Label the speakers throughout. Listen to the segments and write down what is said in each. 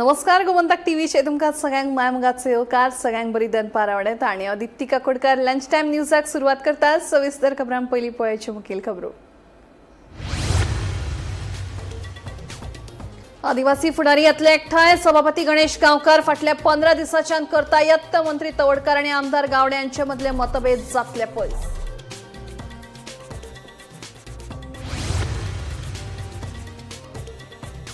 Speaker 1: नमस्कार, गोमंतक टीव्हीचेर तुमकां सगळ्यांक मायमगाचो येवकार. सगळ्यांक बरी दनपार आवडत आनी हांव दिप्ती काकोडकर लंच टायम न्यूजाक सुरवात करता. सविस्तर खबरां पयलीं पळयाच्यो मुखेल खबरो. आदिवासी फुडारी यातले एकठांय. सभापती गणेश गांवकार फाटल्या 15 दिसाच्यान करता यत्न. मंत्री तवडकर आणि आमदार गावडे यांचे मधले मतभेद जातले पयस.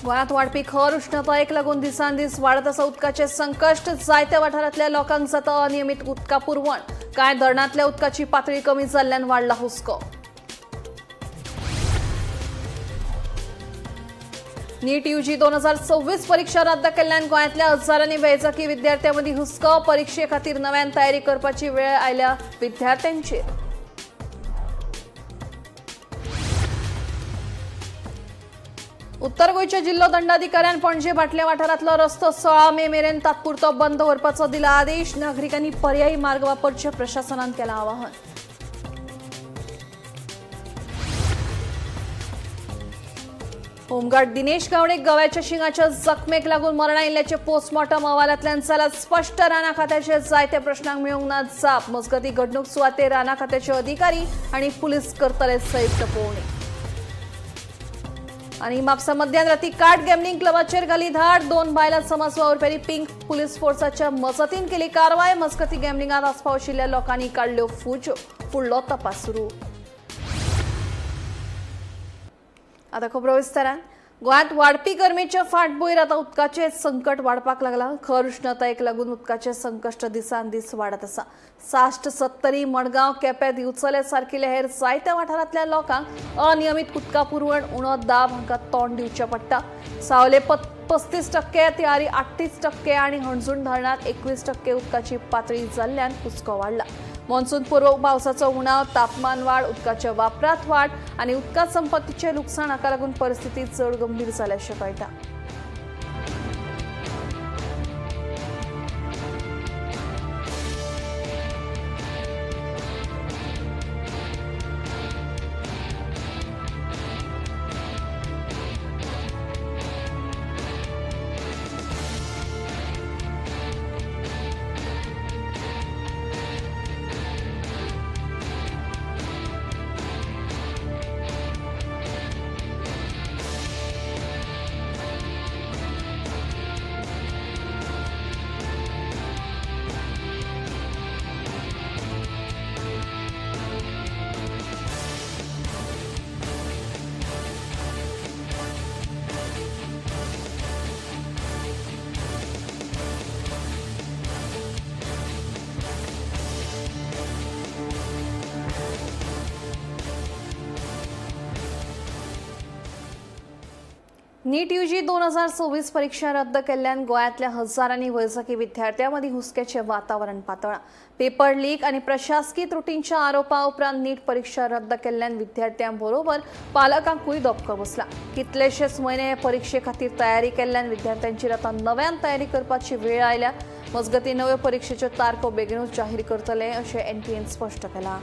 Speaker 1: गोंयांत वाडपी खर उश्णतायेक लागून दिसान दीस वाडत आसा उदकाचें संकश्ट. जायत्या वाठारांतल्या लोकांक जाता अनियमीत उदका पुरवण. कांय धरणांतल्या उदकाची पातळी कमी जाल्ल्यान वाडला हुस्को. नीट यूजी 2026 परीक्षा रद्द केल्ल्यान गोंयांतल्या हजारांनी वैजकी विद्यार्थ्यां मदीं हुस्को. परिक्षे खातीर नव्यान तयारी करपाची वेळ आयल्या विद्यार्थ्यांचेर. उत्तर गोंयच्या जिल्लो दंडाधिकाऱ्यान पणजे भाटले वाठारांतलो रस्तो 16 मे मेरेन तात्पुरतो बंद दवरपाचो दिला आदेश. नागरिकांनी पर्यायी मार्ग वापरचे प्रशासनान केलां आवाहन. होमगार्ड दिनेश गावडे गव्याच्या शिंगाच्या जखमेक लागून मरण आयिल्ल्याचे पोस्टमॉर्टम अहवालांतल्यान जाला स्पश्ट. राना खात्याचे जायते प्रश्नांक मेळूंक ना जाप. मजगती, घडणूक सुवातेर राना खात्याचे अधिकारी आनी पुलीस करतले संयुक्त पळोवणी. आणि म्हापसा मध्यान राती कार्ड गॅम्बलिंग क्लबाचेर घाली धाड. दोन बायलां समाज वावुरप्यांनी पिंक पुलीस फोर्साच्या मजतीन केली कारवाय. मजगती, गॅम्बलिंगात आस्पाव आशिल्ल्या लोकांनी काडल्यो फुज्यो. फुडलो तपास सुरू. आता खबरो विस्तारान. गोंयांत वाडपी गरमेच्या फाटभूंयेर आतां उदकाचें संकट वाडपाक लागलां. खर उश्णतायेक लागून उदकाचें संकश्ट दिसान दीस वाडत आसा. साश्ट, सत्तरी, मडगांव, केपें, दिवचले सारकिल्ल्या हेर जायत्या वाठारांतल्या लोकांक अनियमीत उदका पुरवण, उणो दाब हांकां तोंड दिवचें पडटा. सावले 35%, तिळारी 38% आनी हणजूण धरणांत 21% उदकाची पातळी जाल्ल्यान हुस्को वाडला. मॉन्सून पूर्व पावसाचो उणाव, तापमान वाड, उदकाच्या वापरात वाड आनी उदका संपत्तीचें लुकसाण हाका लागून परिस्थिती चड गंभीर जाल्या अशें कळटा. नीट यूजी 2026 परीक्षा रद्द केल्ल्यान गोंयांतल्या हजारांनी वैजकी विद्यार्थ्यां मदीं हुस्क्याचें वातावरण पातळ्ळां. पेपर लीक आनी प्रशासकी त्रुटींच्या आरोपा उपरांत नीट परीक्षा रद्द केल्ल्यान विद्यार्थ्यां बरोबर पालकांकूय धपको बसला. कितलेशेच म्हयने परिक्षे खातीर तयारी केल्ल्यान विद्यार्थ्यांचेर आतां नव्यान तयारी करपाची वेळ आयल्या. मजगतीं, नव्यो परिक्षेच्यो तारखो बेगीनूच जाहीर करतले अशें एनटीएन स्पश्ट केलां.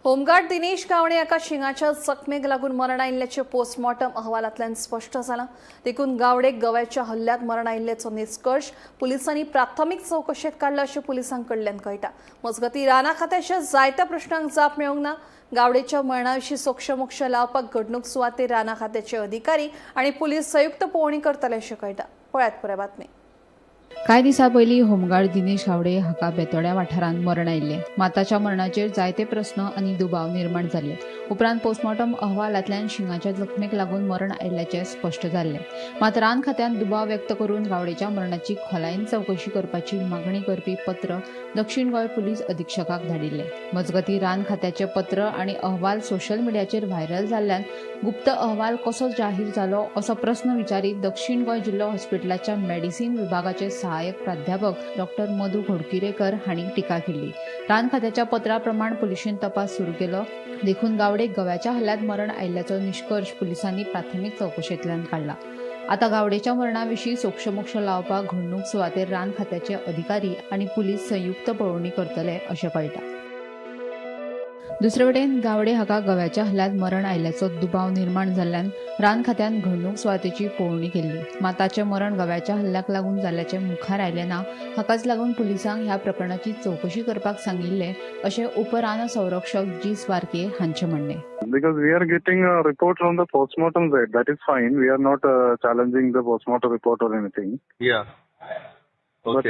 Speaker 1: होमगार्ड दिनेश गावडे हाका शिंगाच्या जखमेक लागून मरण आयिल्ल्याचें पोस्टमॉर्टम अहवालांतल्यान स्पश्ट जालां. देखून गावडेक गव्याच्या हल्ल्यात मरण आयिल्ल्याचो निश्कर्श पुलिसांनी प्राथमीक चवकशेंत काडला अशें पुलिसां कडल्यान कळटा. मजगतीं, राना खात्याच्या जायत्या प्रश्नांक जाप मेळूंक ना. गावडेच्या मरणाविशीं सोक्षमोक्ष लावपाक घडणूक सुवातेर राना खात्याचे अधिकारी आनी पुलीस संयुक्त पळोवणी करतले अशें कळटा. पळयात पुराय बातमी.
Speaker 2: कांय दिसां पयलीं होमगार्ड दिनेश गावडे हाका बेतोड्या वाठारांत मरण आयिल्लें. मात ताच्या मरणाचेर जायते प्रस्न आनी दुबाव निर्माण जाल्ले. उपरांत पोस्टमॉर्टम अहवालांतल्यान शिंगाच्या जखमेक लागून मरण आयिल्ल्याचें स्पश्ट जाल्लें. मात रान खात्यान दुबाव व्यक्त करून गावडेच्या मरणाची खोलायेन चवकशी करपाची मागणी करपी पत्र दक्षीण गोंय पुलीस अधिक्षकाक धाडिल्लें. मजगतीं, रान खात्याचें पत्र आनी अहवाल सोशल मिडियाचेर व्हायरल जाल्ल्यान गुप्त अहवाल कसो जाहीर जालो असो प्रस्न विचारीत दक्षीण गोंय जिल्लो हॉस्पिटलाच्या मेडिसीन विभागाचे सहाय्यक प्राध्यापक डॉक्टर मधू घोडकिरेकर हांणी टिका केली. रान खात्याच्या पत्रा प्रमाण पुलिशेन तपास सुरू केलो देखून गावडे गव्याच्या हल्ल्यात मरण आयिल्ल्याचो निश्कर्श पुलिसांनी प्राथमीक चवकशेंतल्यान काडला. आता गावडेच्या मरणाविशीं सोक्षमोक्ष लावपाक घडणूक सुवातेर रान खात्याचे अधिकारी आनी पुलीस संयुक्त पळोवणी करतले अशें कळटा. दुसरे वटेन गावडे हाका गव्याच्या हल्ल्यात मरण आयिल्ल्याचो दुबाव निर्माण जाल्ल्यान रान खात्यान घडणूक सुवातेची पळोवणी केल्ली. मात ताचें मरण गव्याच्या हल्ल्याक लागून जाल्ल्याचें मुखार आयलें ना. हाकाच लागून पुलिसांक ह्या प्रकरणाची चवकशी करपाक सांगिल्लें अशें उपरान संरक्षक जी स्वारके हांचें म्हणणें.
Speaker 3: Because we are getting a report from the postmortem side. That is fine. We are not challenging the postmortem report or anything. But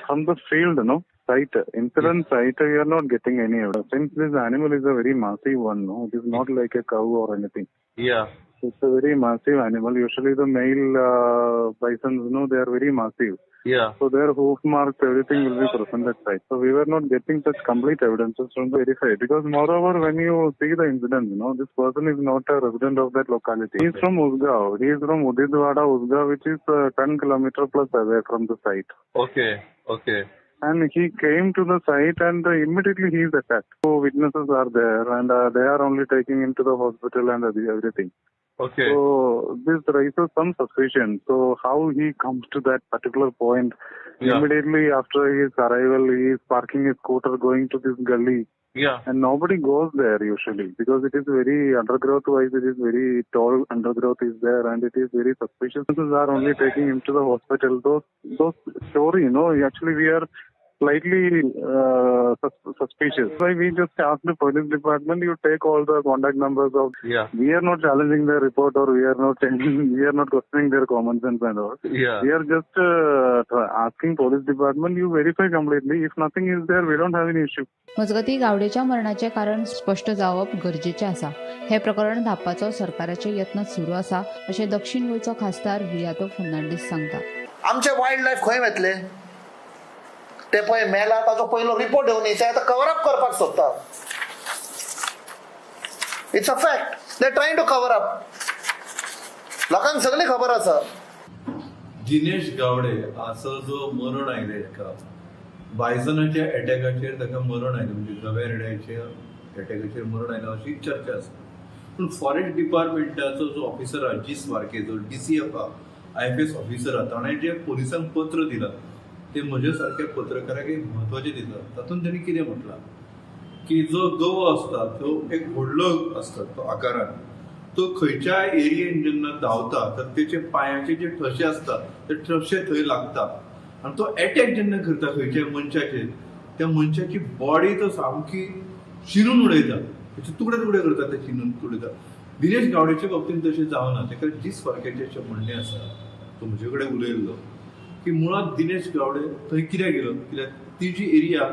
Speaker 3: from the field, no, site, incident site, we are not getting any evidence. Since this animal is a very massive one, no, it is not like a cow or anything. It's a very massive animal. Usually the male bisons, no, they are very massive. So their hoof marks, everything will be present at site. So we were not getting such complete evidences from the verified. Because moreover, when you see the incident, this person is not a resident of that locality. He is from Usgao. He is from Udidwada, Usgao, which is 10 kilometer plus away from the site. And he came to the site and immediately he is attacked. So witnesses are there and they are only taking him to the hospital and everything. So this raises some suspicion. So how he comes to that particular point? Immediately after his arrival, he is parking his scooter, going to this gully. And nobody goes there usually because it is very undergrowth wise, it is very tall undergrowth is there and it is very suspicious. These are only taking him to the hospital. Those story, actually we are slightly suspicious. So we just asked the police department, you take all the contact numbers of. We are not challenging their report or we are not changing, we are not questioning their common sense and all. We are just asking police department, you verify completely. If nothing is there, we don't have any issue.
Speaker 2: मजगतीं, गावडेच्या मरणाचें कारण स्पश्ट जावप गरजेचें आसा. हें प्रकरण धांपपाचो सरकाराचे यत्न सुरू आसा अशें दक्षीण गोंयचो खासदार वियातो फर्नांडीस सांगता.
Speaker 4: आमचे वायल्ड लायफ खंय वतले? ते पळय मेला ताचो पयलो रिपोर्ट येवन ते आतां कवर अप करपाक सोदता. It's a fact, they trying to cover up. लोकांक सगळी खबर आसा.
Speaker 5: दिनेश गावडे हाचो जो मरण आयलें, ताका बायसनाच्या एटॅकाचेर ताका मरण आयलें, म्हणजे गव्या रेड्याच्या एटॅकाचेर मरण आयलें अशी चर्चा आसा. पूण फॉरेस्ट डिपार्टमेंटाचो जो ऑफिसर आहा जी स्वारके, जो डीसीएफ आहा, आयएफएस ऑफिसर आहा, ताणें जें पोलिसांक पत्र दिलां तें म्हज्या सारक्या पत्रकाराक एक म्हत्वाचें दिसता. तातूंत तेणी कितें म्हटलां की जो गवो आसता तो एक व्हडलो आसता, तो आकारान तो खंयच्याय एरियेन जेन्ना धांवता तर तेचे पांयाचे जे ठशे आसता ते ठशे थंय लागता आनी तो एटॅक जेन्ना करता खंयच्याय मनशाचेर, त्या मनशाची बॉडी तो सामकी शिनून उडयता, तेचे तुकडे तुकडे करता, ते शिनून उडयता. दिनेश गावडेचे बाबतींत तशें जावना. ताका जी स्वारक्याचें अशें म्हणणें आसा, तो म्हजे कडेन उलयल्लो की मुळात दिनेश गावडे थंय कित्याक गेलो, कित्याक ती जी एरिया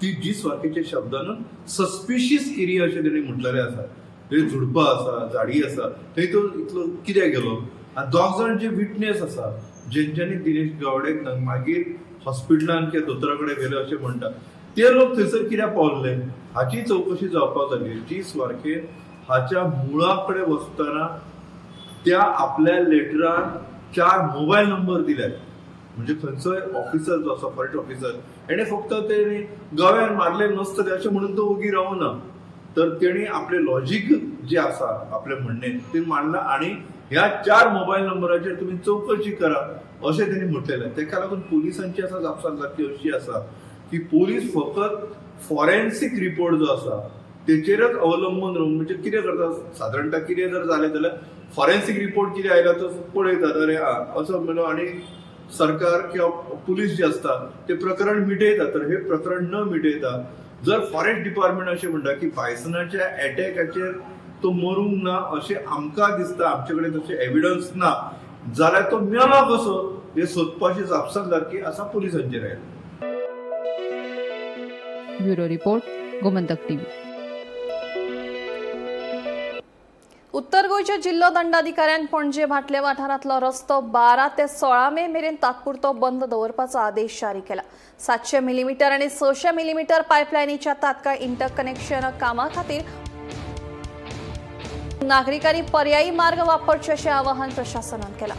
Speaker 5: ती जी स्वारकेच्या शब्दान सस्पिशियस एरिया अशें तेणी म्हटलेलें आसा. थंय झुडपां आसा, झाडी आसा, थंय तो इतलो कित्याक गेलो? आनी दोग जाण जे विटनेस आसा, जेंच्यांनी दिनेश गावडेक मागीर हॉस्पिटलान किंवा दोतोरा कडेन व्हेले अशें म्हणटा, ते लोक थंयसर कित्याक पावल्ले हाची चवकशी जावपाक जाय. जी स्वारके हाच्या मुळा कडेन वचतना त्या आपल्या लेटरान 4 मोबायल नंबर दिल्यात. म्हणजे खंयचोय ऑफिसर जो आसा, फॉरेस्ट ऑफिसर, हेणे फक्त तेणे गव्यान मारले नसतले अशें म्हणून तो ओगी रावना, तर तेणी आपलें लॉजीक जें आसा, आपलें म्हणणें तें मांडलां आनी ह्या 4 मोबायल नंबराचेर तुमी चवकशी करा अशें तेणी म्हटलेलें. तेका लागून पुलिसांची आसा जापसालदारकी अशी आसा की पोलीस फकत फॉरेन्सीक रिपोर्ट जो आसा तेचेरच अवलंबून रावून, म्हणजे कितें करता, सादारणता कितें जर जालें जाल्यार फॉरेन्सीक रिपोर्ट कितें आयला तो पळयतात, अरे आं असो म्हणलो, आनी सरकार किंवा पुलीस जे आसता ते प्रकरण मिटयता. तर हे प्रकरण न मिटयता जर फॉरेस्ट डिपार्टमेंट अशें म्हणटा की बायसनाच्या एटॅकाचेर तो मरूंक ना अशें आमकां दिसता, आमचे कडेन तशें एविडन्स ना, जाल्यार तो मेलो कसो? ते सोदपाची जापसालदारकी आसा पुलिसांचेर आयल्या.
Speaker 2: Bureau report, Gomantak TV.
Speaker 1: उत्तर गोंयच्या जिल्लो दंडाधिकाऱ्यान पणजे भाटले वाठारांतलो रस्तो 12 ते 16 मे मेरेन तात्पुरतो बंद दवरपाचो आदेश जारी केला. 700 मिलीमीटर आनी 600 मिलीमीटर पायपलायनीच्या तात्काळ इंटरकनेक्शन कामा खातीर नागरिकांनी पर्यायी मार्ग वापरचे अशें आवाहन प्रशासनान केलां.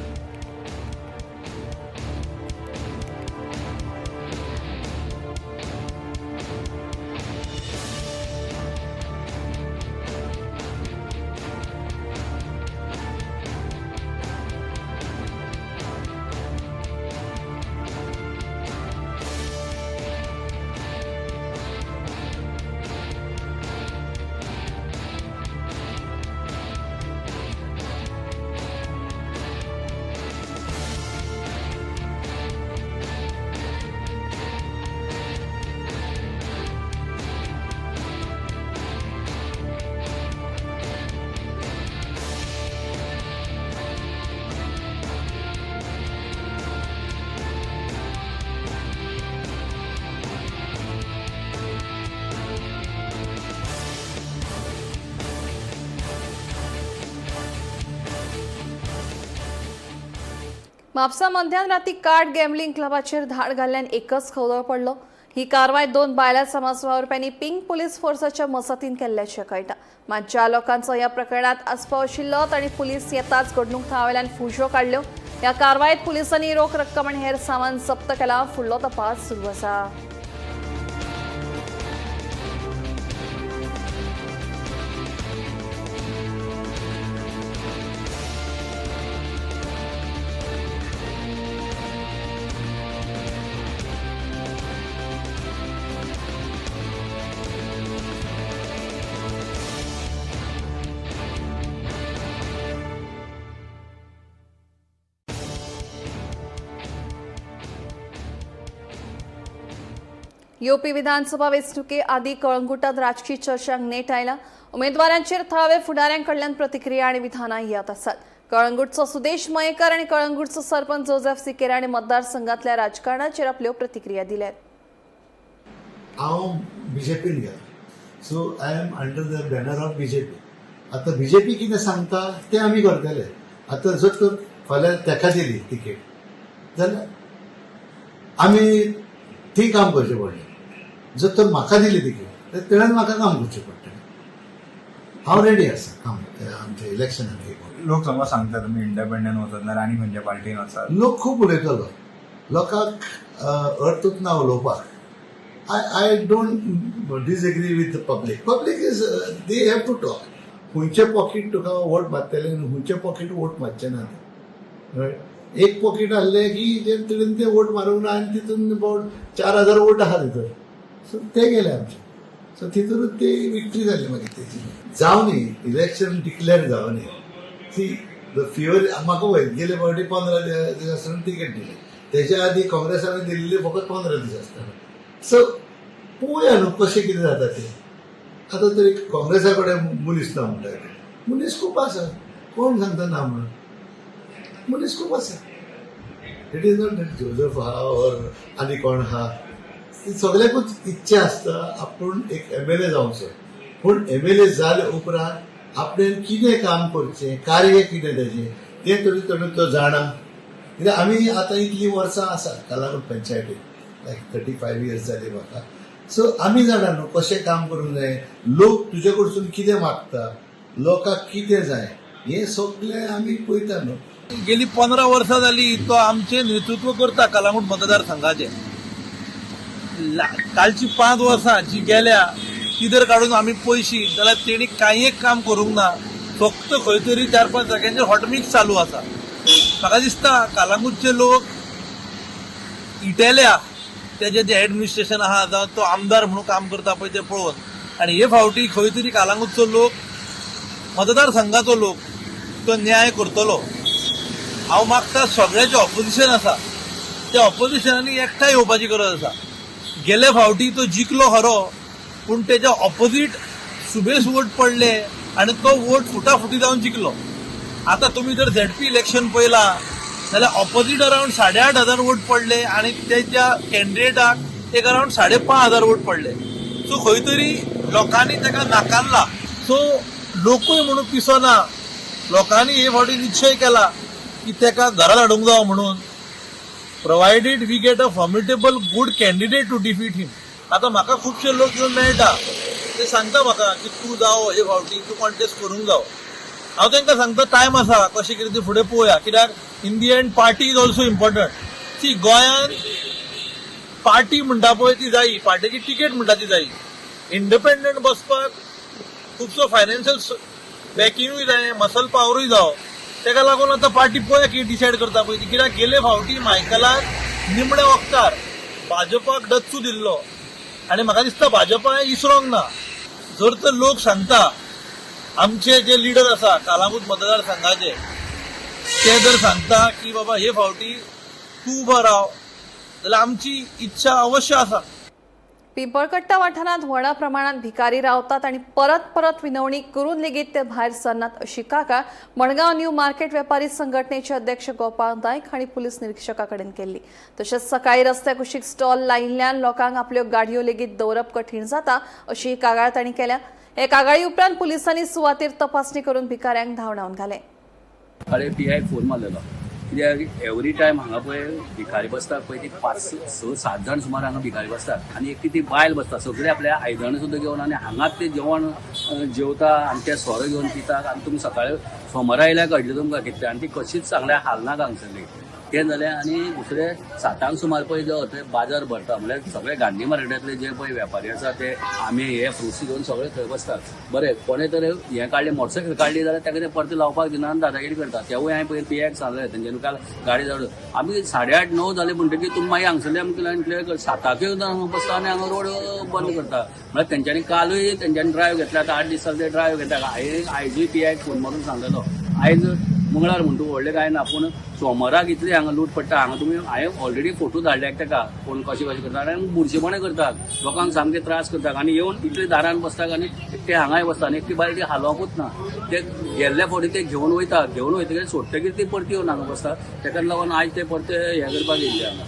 Speaker 1: म्हापसा मध्यान राती कार्ड गॅम्बलिंग क्लबाचेर धाड घाल्ल्यान एकच खवदळ पडलो. ही कारवाय 2 बायलां समाज वावुरप्यांनी पिंक पुलीस फोर्साच्या मजतीन केल्ल्याचें कळटा. मात ज्या लोकांचो ह्या प्रकरणांत आस्पाव आशिल्लो तांणी पुलीस येताच घडणूक थळावेल्यान फुजो काडल्यो. ह्या कारवायेत पुलिसांनी रोख रक्कम आनी हेर सामान जप्त केलां. फुडलो तपास सुरू आसा. यूपी विधानसभा वेंचणुके आदी कळंगुटात राजकीय चर्चांक नेट आयला. उमेदवारांचेर थळावे फुडाऱ्यांकडल्यान प्रतिक्रिया आनी विधानां येत आसात. कळंगूटचो सुदेश मयेकर आनी कळंगूटचो सरपंच जोसेफ सिकेरा आनी मतदारसंघातल्या राजकारणाचेर आपल्यो प्रतिक्रिया दिल्यात.
Speaker 6: हांव बीजेपीन गेला, so I am under the banner of BJP. आतां बीजेपी कितें सांगता तें आमी करतले. आतां जर तर फाल्यां तेका दिली तिकेट जाल्यार आमी ती काम करचें पडलें. जर तर म्हाका दिली तिकेट तर तेणेन म्हाका काम करचें पडटलें. हांव रेडी आसा काम आमच्या इलेक्शनाक.
Speaker 7: लोक समज सांगता तुमी इंडिपेंडंट वचत ना आनी खंयच्या पार्टीन वचात.
Speaker 6: लोक खूब उलयतलो, लोकांक अर्थूच ना उलोवपाक. I don't disagree with the public. Public is they have to talk. खंयचे पॉकेट तुका वोट मारतले आनी खंयचे पॉकेट वोट मारचे ना ते. एक पॉकेट आहले की जे तरेन ते वोट मारूंक ना आनी तितून अबावट 4000 वोट आहा तितून. सो ते गेले आमचे. सो तितूनच ते विक्ट्री जाली मागीर तेजी. जावनी इलेक्शन डिक्लेअर जावनी सी the fever. म्हाका वयर गेले फावटी 15 दीस आसतना तिकेट दिली, तेच्या आदी काँग्रेसान दिल्ली फकत 15 दीस आसतना. सो पळोवया न्हू कशें कितें जाता तें. आतां तरी काँग्रेसा कडेन मनीस ना म्हणटा, मनीस खूब आसा, कोण सांगता ना म्हणून, मनीस खूब आसा. It is not that Joseph आहा ऑर आनी कोण आहा, सगळ्याकूच इच्छा आसता आपूण एक एमएलए जावचो. पूण एमएलए जाले उपरांत आपणें कितें काम करचें, कार्य कितें तेजें तें तरी थोडो तो जाणा. कित्याक आमी आतां इतलीं वर्सां आसात कालांगूट पंचायतीक, लायक 35 इयर्स जाली म्हाका. सो आमी जाणा न्हू कशें काम करूंक जाय, लोक तुजे कडसून कितें मागता, लोकांक कितें जाय, हें सगळें आमी पळयता न्हू.
Speaker 8: गेली 15 वर्सां जाली तो आमचें नेतृत्व करता कलांगूट मतदारसंघाचें. कालची 5 वर्सां जी गेल्या ती जर काडून आमी पयशी जाल्यार तेणी कांय एक काम करूंक ना. फक्त खंय तरी 4-5 जाग्यांचेर हॉटमिक्स चालू आसा. म्हाका दिसता कलांगूटचे लोक इटेल्या तेजें जें एडमिनिस्ट्रेशन आहा जावं तो आमदार म्हणून काम करता पळय तें पळोवन. आनी हे फावटी खंय तरी कलांगूटचो लोक, मतदारसंघाचो लोक तो न्याय करतलो. हांव मागता सगळ्याचें ऑपोजिशन आसा त्या ऑपोजिशनांनी एकठांय येवपाची गरज आसा. गेले फावटी तो जिखलो खरो, पूण तेच्या ऑपोजीट सुबेस वोट पडले आनी तो वोट फुटाफुटी जावन जिखलो. आतां तुमी जर झेडपी इलेक्शन पळयलां जाल्यार ऑपोजीट अरावंड 8,500 वोट पडले आनी तेच्या कॅन्डिडेटाक एक अरावंड 5,500 वोट पडले. सो खंय तरी लोकांनी ताका नाकारला. सो लोकूय म्हणून पिसो ना, लोकांनी हे फावटी निश्चय केला की ताका घरा धाडूंक जावो म्हणून, provided we get a formidable good candidate to defeat him. आतां म्हाका खुबशे लोक येवन मेळटा, ते सांगता म्हाका की तूं जावो हे फावटी, तूं कॉन्टेस्ट करूंक जावो. हांव तांकां सांगता टायम आसा, कशें कितें तें फुडें पळोवया, कित्याक in the end party is also important. See, गोंयांत पार्टी म्हणटा पळय ती जायी, पार्टीची तिकेट म्हणटा ती जायी. इंडिपेंडंट बसपाक खुबसो फायनान्शियल बॅकिंगूय जाय, मसल पावरूय जावो. ताका लागून आतां पार्टी पळोवया कितें डिसायड करता पळय ती, कित्याक गेले फावटी मायकलान निमण्या वखदार भाजपाक डच्चू दिल्लो आनी म्हाका दिसता भाजपा इसरोंक ना. जर तर लोक सांगता आमचे जे लिडर आसा कालांगूट मतदारसंघाचे, ते जर सांगता की बाबा हे फावटी तूं उबो राव, जाल्यार आमची इच्छा अवश्य आसा.
Speaker 1: पिंपळकट्टा वाठारांत व्हडा प्रमाणात भिकारी रावतात आनी परत परत विनवणी करून लेगीत ते भायर सरनात अशी कागाळ मडगांव न्यू मार्केट वेपारी संघटनेचे अध्यक्ष गोपाळ नायक हांणी पुलीस निरिक्षका कडेन केल्ली. तशेंच सकाळी रस्त्या कुशीक स्टॉल लायिल्ल्यान लोकांक आपल्यो गाडयो लेगीत दवरप कठीण जाता अशी कागाळ तांणी केल्या. हे कागाळी उपरांत पुलिसांनी सुवातेर तपासणी करून भिकाऱ्यांक धांवडावन घाले.
Speaker 9: सकाळी पी आयक फोन मारलेलो, कित्याक एवरी टायम हांगा पळय भिकारी बसतात पळय ती 5, 6, 7 जाण सुमार हांगा भिकारी बसतात आनी एकटी ती बायल बसता, सगळे आपल्या आयदनां सुद्दां घेवन आनी हांगाच ते जेवण जेवता आनी ते सोरो घेवन पितात. आनी तुमी सकाळी सोमारा आयल्यार कळटलें तुमकां कितलें, आनी ती कशीच सांगल्यार हालना हांगसरली. तें जालें. आनी दुसरें 7 सुमार पळय जो थंय बाजार भरता, म्हणल्यार सगळे गांधी मार्केटांतले जे पळय वेपारी आसा ते आमे हे फ्रुट्स घेवन सगळे थंय बसतात. बरें, कोणें तर हें काडलें, मोटरसायकल काडली जाल्यार ताका ते परते लावपाक दिना आनी दादागिरी करता. तेवूय हांवें पयर पी आयक सांगलें तेंच्यांनी काल गाडी धाडून आमी 8:30 9 जाले म्हणटकीर तुमी मागीर हांगसरले आमकां लायन क्लियर कर, 7 येवन हांगा बसता आनी हांगा रोड बंद करता. म्हळ्यार तेंच्यांनी कालूय तेंच्यांनी ड्रायव्ह घेतला, आतां 8 दीस जाले ते ड्रायव्ह घेता. हांवें आयजूय पी आयक फोन मारून सांगलेलो, आयज मंगळार म्हणटा व्हडलें कांय ना, पूण सोमाराक इतली हांगा लूट पडटा. हांगा तुमी हांवें ऑलरेडी फोटो धाडले ताका, कोण कशें कशें करता आनी बुरशेपणां करतात, लोकांक सामके त्रास करतात आनी येवन इतले दारान बसतात आनी ते हांगाय बसता आनी एकटी बायल ती हालोवपूच ना. ते गेल्ले फावटी ते घेवन वयता, घेवन वयतकीर सोडटकीर ती परती येवन हांगा बसता. ताका लागून आयज ते परते हें करपाक येयल्ले हांगा.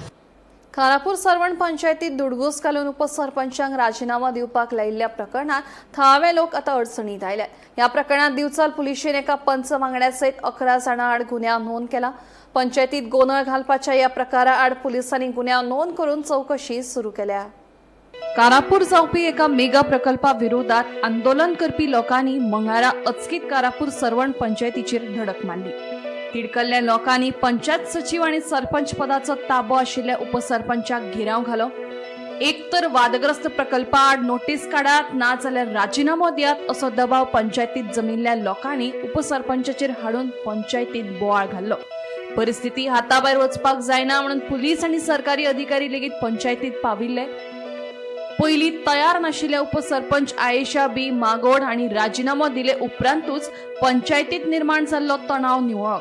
Speaker 1: खानापूर सरवण पंचायतीत धुडगूस घालून उपसरपंचांक राजिनामो दिवपाक लायिल्ल्या प्रकरणात थळावे लोक आतां अडचणीत आयल्यात. ह्या प्रकरणात दिवचल पुलिशेन एका पंच वांगड्या सयत 11 जाणां आड गुन्यांव नोंद केला. पंचायतीत गोंदळ घालपाच्या ह्या प्रकारा आड पुलिसांनी गुन्यांव नोंद करून चवकशी सुरू केल्या. कारापूर जावपी एका मेगा प्रकल्पा विरोधात आंदोलन करपी लोकांनी मंगळारा अचकीत कारापूर सरवण पंचायतीचेर धडक मारली. तिडकल्ल्या लोकांनी पंचायत सचीव आणि सरपंच पदाचो ताबो आशिल्ल्या उपसरपंचाक घेराव घालो. एक तर वादग्रस्त प्रकल्पाआड नोटीस काडात, ना जाल्यार राजिनामो दियात असो दबाव पंचायतीत जमिल्ल्या लोकांनी उपसरपंचाचेर हाडून पंचायतीत बोवाळ घाल्लो. परिस्थिती हाताभायर वचपाक जायना म्हणून पुलीस आनी सरकारी अधिकारी लेगीत पंचायतीत पाविल्ले. पयलीं तयार नाशिल्ले उपसरपंच आयेशा बी मागोड हांणी राजिनामो दिले उपरांतूच पंचायतीत निर्माण जाल्लो तणाव निवळ्ळो.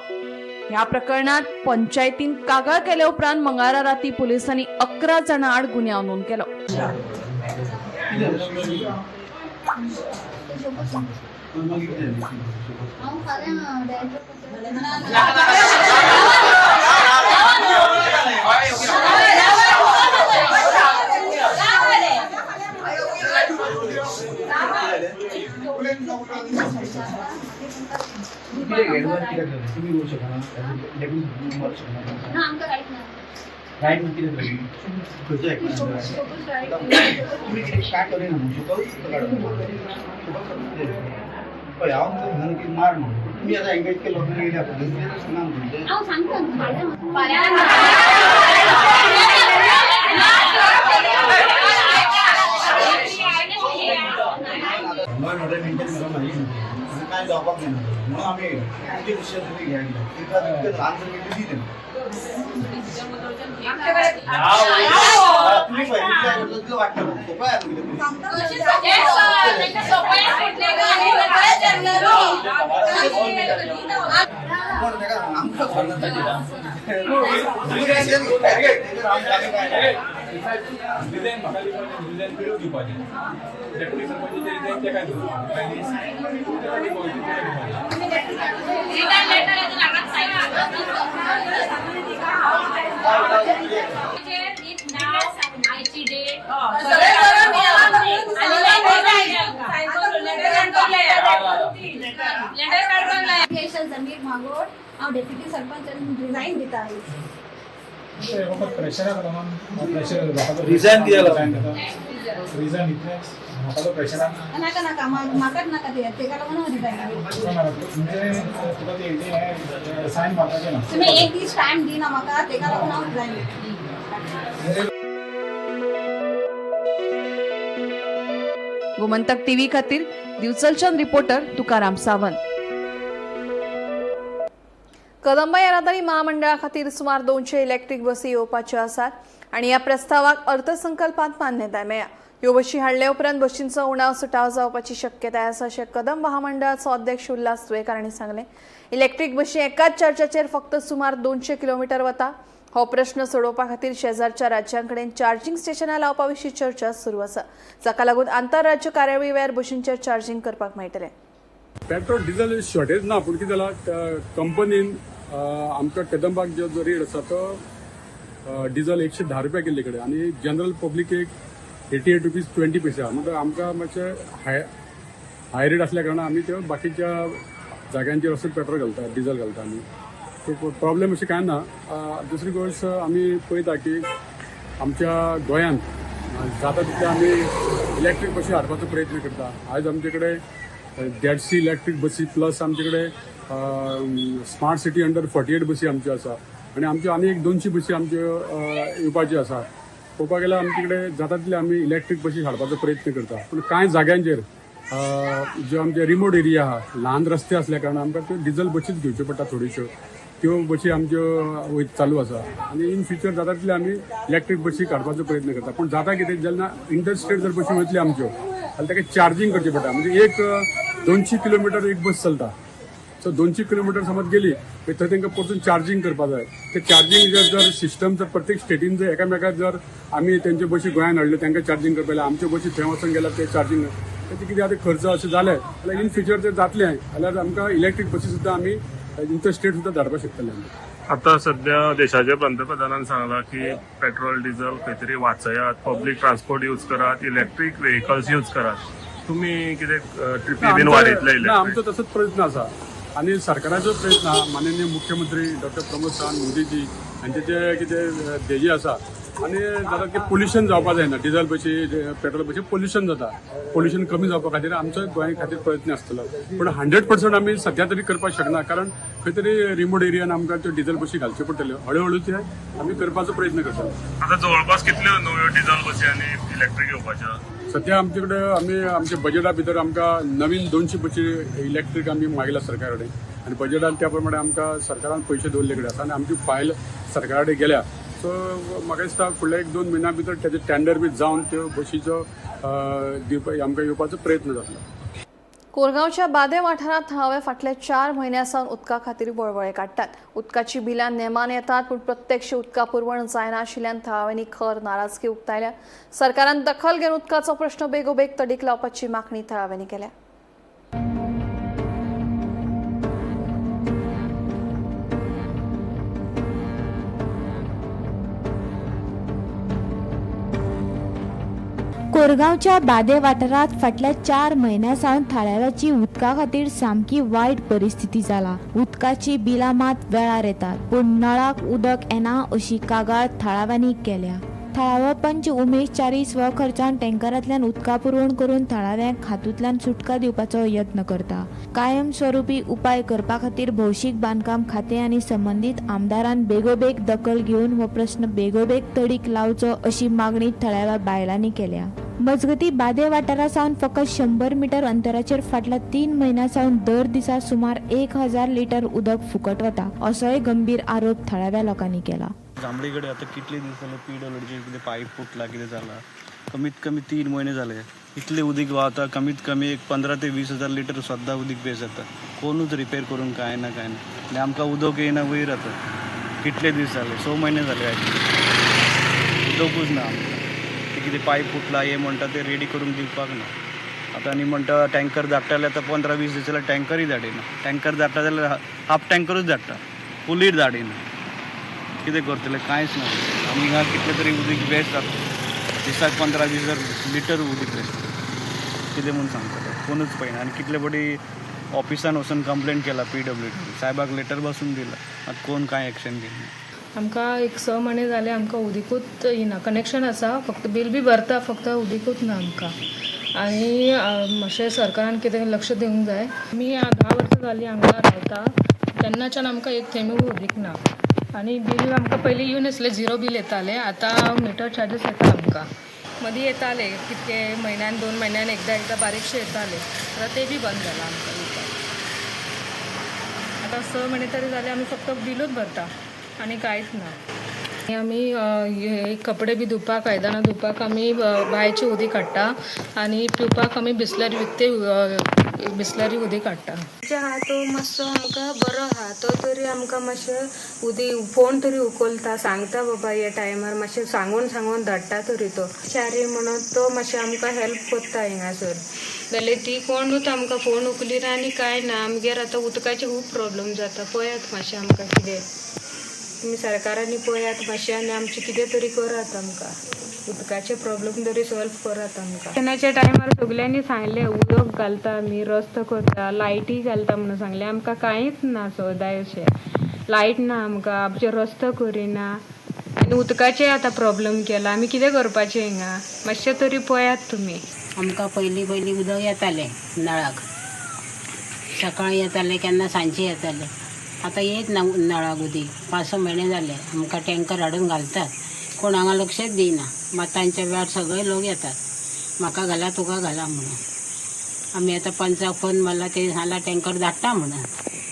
Speaker 1: ह्या प्रकरणात पंचायतीन कागाळ केल्या उपरांत मंगळारा राती पुलिसांनी 11 जाणां आड गुन्यांव नोंद केलो.
Speaker 10: काय जावपाक जायना म्हणून आमी तुमचे डिसिजन तुमी घेयात, आन्सर मेळटली दी तेंकां. तुमी पळय तितलें वाडटा सोंपें आसा कितें. कोण ताका आमकां खबर ना.
Speaker 11: Return letter. दिलीप मागोर हांव डेप्युटी सरपंच रिजायन दिता आयज.
Speaker 12: प्रेशराक लागून प्रेशर
Speaker 8: Resign कित्याक लागून?
Speaker 12: रिझन इतलेंच म्हाका तो प्रेशरान
Speaker 11: नाका नाका, म्हाकाच नाका ते, तेका लागून हांव रिजायन.
Speaker 12: म्हणजे तुका ते हें सायन मारपाचें ना.
Speaker 11: तुमी एक दीस टायम दिना म्हाका, तेका लागून हांव रिजायन दिता.
Speaker 1: गोमंतक टीव्ही खातीर दिवचलच्यान रिपोर्टर तुकाराम सावंत. कदंबा येरादारी महामंडळा खातीर सुमार 200 इलेक्ट्रीक बसी येवपाच्यो आसात आनी ह्या प्रस्तावाक अर्थसंकल्पांत मान्यताय मेळ्ळ्या. ह्यो बशी हाडले उपरांत बशींचो उणाव सुटाव जावपाची शक्यताय आसा अशें कदंब महामंडळाचो अध्यक्ष उल्हास तुयेंकार हांणी सांगलें. इलेक्ट्रीक बशी एकाच चार्जाचेर फक्त सुमार 200 किलोमिटर वता. हो प्रश्न सोडोवपा खातीर शेजारच्या राज्यांकडेन चार्जिंग स्टेशनां लावपा विशीं चर्चा सुरू आसा, जाका लागून आंतरराज्य कार्यावळी वेळार बशींचेर चार्जिंग करपाक मेळटलें.
Speaker 13: पेट्रोल डिझल शॉर्टेज ना, पूण कितें जाला, कंपनीन आमकां कदंबाक जो रेट आसा तो डिझल 110 रुपया केल्ले कडेन आनी जनरल पब्लिकेक 88 रुपीज 20 पैसे. म्हणटकच आमकां मातशें हाय रेट आसल्या कारणान आमी त्यो बाकीच्या जाग्यांचेर वचून पेट्रोल घालता, डिझल घालता आमी. सो प्रॉब्लेम अशें कांय ना. दुसरी गोश्ट आमी पळयता की आमच्या गोंयांत जाता तितले आमी इलेक्ट्रीक बशी हाडपाचो प्रयत्न करता. आयज आमचे कडेन 150 इलेक्ट्रीक बसी प्लस आमचे कडेन स्मार्ट सिटी अंडर 48 बसी आमच्यो आसा आनी आमच्यो आनी एक 200 बसी आमच्यो येवपाच्यो आसा. पळोवपाक गेल्यार आमचे कडेन जाता तितले आमी इलेक्ट्रीक बशी हाडपाचो प्रयत्न करता, पूण कांय जाग्यांचेर ज्यो आमचे रिमोट एरिया आहा, ल्हान रस्ते आसल्या कारणान आमकां त्यो डिझल बशीच घेवच्यो पडटा थोड्योश्यो. त्यो बशी आमच्यो चालू आसा आनी इन फ्युचर जाता तितले आमी इलेक्ट्रीक बशी काडपाचो प्रयत्न करता. पूण जाता कितें, जेन्ना इंटरस्टेट जर बशी वयतली आमच्यो जाल्यार ताका चार्जींग करचें पडटा. म्हणजे एक 200 किलोमिटर एक बस चलता, सो 200 किलोमिटर समज गेली थंय तांकां परतून चार्जींग करपा जाय. ते चार्जींग जर सिस्टम जर प्रत्येक स्टेटीन जर एकामेकाक जर आमी तेंच्यो बशी गोंयांत हाडल्यो तांकां चार्जींग करपा जाल्यार आमच्यो बशी थंय वचून गेल्यार ते चार्जींग तेचे कितें आतां खर्च अशें जाले जाल्यार इन फ्युचर जर जातलें जाल्यार आमकां इलेक्ट्रीक बसी सुद्दां आमी इंटरस्टेट सुद्दां धाडपाक शकतले.
Speaker 14: आतां सध्या देशाच्या पंतप्रधानान सांगलां की पेट्रोल डिझल खंय तरी वाचयात, पब्लीक ट्रान्सपोर्ट यूज करात, इलेक्ट्रीक व्हेकल्स यूज करात. तुमी कितें ट्रिपी बीन वाडयतले?
Speaker 13: ना, आमचो तसोच प्रयत्न आसा आनी सरकाराचो प्रयत्न आहा. माननीय मुख्यमंत्री डॉक्टर प्रमोद सावंत मोदीजी हांचे जे कितें ध्येय आसा आनी जाता की पोल्युशन जावपा जायना, डिझल बशी पेट्रोल बशी पोल्युशन जाता, पोल्युशन कमी जावपा खातीर आमचो गोंया खातीर प्रयत्न आसतलो. पूण 100% आमी सद्या तरी करपाक शकना, कारण खंय तरी रिमोट एरियान आमकां त्यो डिझल बशी घालच्यो पडटल्यो. हळुहळू ते आमी करपाचो प्रयत्न करतले.
Speaker 14: आतां जवळपास कितल्यो नव्यो डिझल बसी आनी इलेक्ट्रीक येवपाच्यो?
Speaker 13: सद्या आमचे कडेन आमी आमच्या बजेटा भितर आमकां नवीन 200 बशी इलेक्ट्रीक आमी मागयला सरकारा कडेन आनी बजेटान त्या प्रमाणे आमकां सरकारान पयशे दवरले कडेन आसा आनी आमची फायल सरकारा कडेन गेल्या. सो म्हाका दिसता फुडल्या 1-2 म्हयन्या भितर तेजे टेंडर बी जावन त्यो बशीचो दिवपा आमकां येवपाचो प्रयत्न जातलो.
Speaker 1: कोरगांवच्या बादे वाठारांत थळावे फाटल्या 4 म्हयन्यां सावन उदका खातीर वळवळे काडटात. उदकाची बिलां नेमान येतात, पूण प्रत्यक्ष उदका पुरवण जायनाशिल्ल्यान थळाव्यांनी खर नाराजकी उक्तायल्या. सरकारान दखल घेवन उदकाचो प्रश्न बेगोबेग तडीक लावपाची मागणी थळाव्यांनी केल्या.
Speaker 15: कोरगांवच्या बादे वाठारांत फाटल्या 4 म्हयन्यां सावन थळाव्याची उदका खातीर सामकी वायट परिस्थिती जाला. उदकाची बिलां मात वेळार येतात, पूण नळाक उदक येना अशी कागाळ थळाव्यांनी केल्या. थळावो पंच उमेश च्यारी स्वखर्चान टँकरांतल्यान उदका पुरवण करून थळाव्यांक हातूंतल्यान सुटका दिवपाचो यत्न करता. कायमस्वरूपी उपाय करपा खातीर भौशीक बांदकाम खातें आनी संबंदीत आमदारान बेगोबेग दखल घेवन हो प्रस्न बेगोबेग तडीक लावचो अशी मागणी थळाव्या बायलांनी केल्या. मजगती बादे वाठारा सावन फकत 100 मिटर अंतराचेर फाटल्या 3 म्हयन्यां सावन दर दिसा सुमार 1000 लिटर उदक फुकट वता असोय गंभीर आरोप थळाव्या लोकांनी केला.
Speaker 16: जांभळी कडेन आतां कितले दीस जाले पीडब्ल्यूडीचे कितें पायप फुटला कितें जाला, कमीत कमी 3 म्हयने जाले. इतलें उदीक व्हांवता, कमीत कमी एक 15 ते 20 हजार लिटर सद्दां उदीक वेस्ट जाता. कोणूच रिपेर करूंक कांय ना कांय ना आनी आमकां उदक येयना वयर. आतां कितले दीस जाले, 6 म्हयने जाले उदकूच ना आमकां. ते कितें पायप फुटला हे म्हणटा ते रेडी करूंक दिवपाक ना. आतां आनी म्हणटा टँकर धाडटा जाल्यार आतां 15-20 दीस जाल्यार टँकरूय धाडिना. टँकर धाडटा जाल्यार हाफ टँकरूच धाडटा, फुलूय धाडिना. कितें करतले कांयच ना. आमी हिंगा कितले तरी उदीक वेस्ट जाता, दिसाक 15-20 हजार लिटर उदीक वेस्ट जाता. कितें म्हूण सांगतले, कोणूच पळयना. आनी कितले फावटी ऑफिसान वचून कंप्लेन केला पीडब्ल्यूडी साहेबाक लेटर बसून दिला, मात कोण कांय एक्शन घेयना.
Speaker 17: आमकां एक 6 म्हयने जाले आमकां उदीकूच येना. कनेक्शन आसा, फक्त बील बी भरता, फक्त उदीकूच ना आमकां. आनी मातशें सरकारान कितें लक्ष दिवंक जाय. आमी 10 वर्सां जालीं हांगा रावता, तेन्नाच्यान आमकां एक थेंबूय उदीक ना. आनी बील आमकां पयलीं येवन आसलें, 0 बील येतालें, आतां मिटर चार्जीस येता आमकां. मदीं येताले कितके म्हयन्यान 2 म्हयन्यान एकदां एकदां बारीकशे येताले, आतां ते बी बंद जालां आमकां येवपाक. आतां 6 म्हयने तरी जाले आमी फक्त बिलूच भरता आनी कांयच ना. आमी हे कपडे बी धुवपाक, आयदनां धुवपाक आमी बांयचें उदीक हाडटा आनी पिवपाक आमी बिसलरी विकते बिसलरी उदीक हाडटा.
Speaker 18: आहा तो मातसो आमकां बरो आहा, तो तरी आमकां मातशें उदीक फोन तरी उखलता, सांगता बाबा ह्या टायमार, मातशें सांगून सांगून धाडटा तरी तो. च्यारी म्हणून तो मातशें आमकां हेल्प करता हिंगासर, जाल्यार ती कोणूच आमकां फोन उखलिना आनी कांय ना. आमगेर आतां उदकाचे खूब प्रॉब्लम जाता, पळयात मातशें आमकां कितें तुमी सरकारांनी पळयात मातशें आनी आमचें कितें तरी करात, आमकां उदकाचे प्रॉब्लम तरी सॉल्व करात आमकां. तेन्नाच्या टायमार सगल्यांनी सांगलें उदक घालता आमी, रस्तो करता, लायटी घालता म्हणून सांगलें, आमकां कांयच ना सदांय अशें लायट ना आमकां, आमचे रस्तो करिना आनी उदकाचे आतां प्रॉब्लम केला. आमी कितें करपाचें हिंगा, मातशें तरी पळयात तुमी.
Speaker 19: आमकां पयलीं पयलीं उदक येतालें नळाक, सकाळीं येतालें, केन्ना सांजचें येतालें, आतां येत ना नळाक उदीक. 5-6 म्हयने जाले आमकां टँकर हाडून घालतात, कोण हांगा लक्षच दिना. मात तांच्या वेळार सगळे लोक येतात, म्हाका घाला तुका घाला म्हणून. आमी आतां पंचाक फोन मारला, तेणी सांगला टँकर धाडटा म्हणून.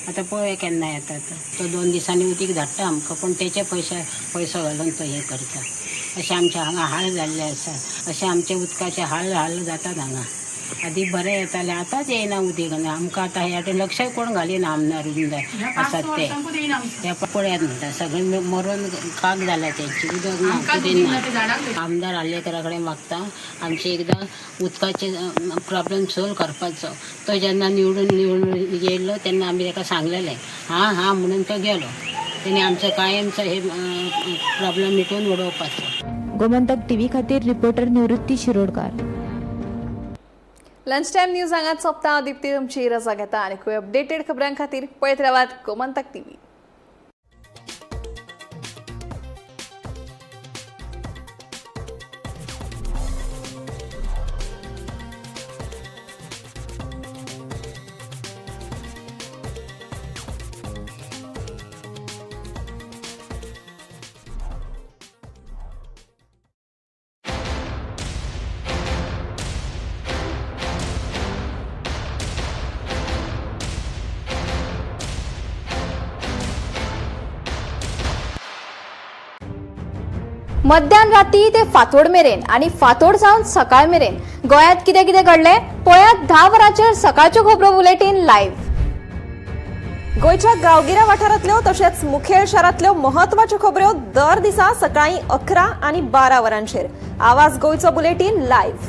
Speaker 19: आतां पळोवया केन्ना येता तो. 2 दिसांनी उदीक धाडटा आमकां, पूण तेचे पयसो घालून तो हें करता. अशें आमचे हांगा हाल जाल्ले आसा, अशें आमचे उदकाचे हाल हाल जातात हांगा. आदी बरें येतालें, आतांच येयना उदीक. आनी आमकां आतां ह्या लक्ष कोण घालिना, आमदार उमदार आसात ते हे पळयात म्हणटा, सगळे मरून खाक जाल्या तेंची, उदक ना कितें ना. आमदार आर्लेकरा कडेन मागता आमचे एकदां उदकाचे प्रॉब्लम सोल्व करपाचो. तो जेन्ना निवडून येयलो तेन्ना आमी ताका सांगलेलें, हां हां म्हणून तो गेलो. तेणी आमचो कायमचो हे प्रॉब्लम मिटोवन उडोवपाचो.
Speaker 15: गोमंतक टीव्ही खातीर reporter Nivrutti Shirodkar.
Speaker 1: Lunch time news हांगाच सोंपता. दीप्ती तुमची रजा घेता आनी खंय अपडेटेड खबरां खातीर पळयत रावात गोमंतक टीव्ही. मध्यान राती ते फांतोड मेरेन आनी फांतोड जावन सकाळ मेरेन गोंयांत कितें कितें घडलें पळयात 10 वरांचेर सकाळच्यो खबरो बुलेटीन लायव्ह.
Speaker 20: गोंयच्या गांवगिऱ्या वाठारांतल्यो तशेंच मुखेल शारांतल्यो म्हत्वाच्यो खबऱ्यो दर दिसा सकाळीं 11 आनी 12 वरांचेर आवाज गोंयचो बुलेटीन लायव्ह.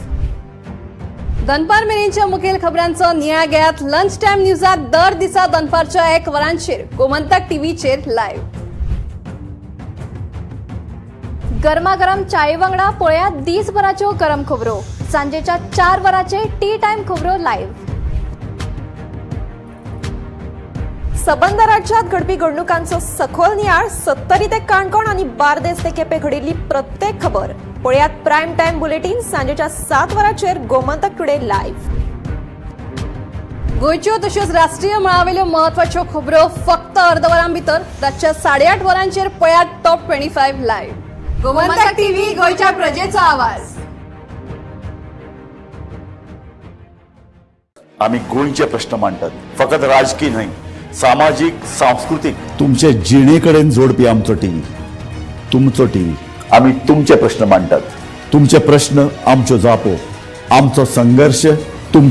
Speaker 1: दनपार मेरेनच्या मुखेल खबरांचो नियाळ घेयात लंच टायम न्यूजात दर दिसा दनपारच्या 1 वरांचेर गोमंतक टीव्हीचेर लायव्ह. गरमागरम चाये वांगडा पळयात दीसभराच्यो गरम खबरो सांजेच्या 4 वरांचेर टी टायम खबरो लायव्ह.
Speaker 20: सबंद राज्यात घडपी घडणुकांचो सखोल नियाळ 70 ते काणकोण आनी बार्देस ते केपें घडिल्ली प्रत्येक खबर पळयात प्रायम टायम बुलेटीन सांजेच्या 7 वरांचेर गोमंतक टुडे लायव्ह.
Speaker 1: गोंयच्यो तश्योच राष्ट्रीय मळावेल्यो म्हत्वाच्यो खबरो फक्त अर्द वरां भितर रातच्या 8:30 वरांचेर पळयात टॉप 25 लायव्ह. गोमंतक टीव्ही, गोंयच्या प्रजेचो आवाज.
Speaker 21: आमी गोंयचे प्रश्न मांडटात, फकत राजकीय न्हय, सामाजीक, सांस्कृतीक, तुमचे जिणे कडेन जोडपी आमचो टीव्ही, तुमचो टीव्ही. आमी तुमचे प्रश्न मांडटात, तुमचे प्रश्न आमच्यो जापो, आमचो संघर्श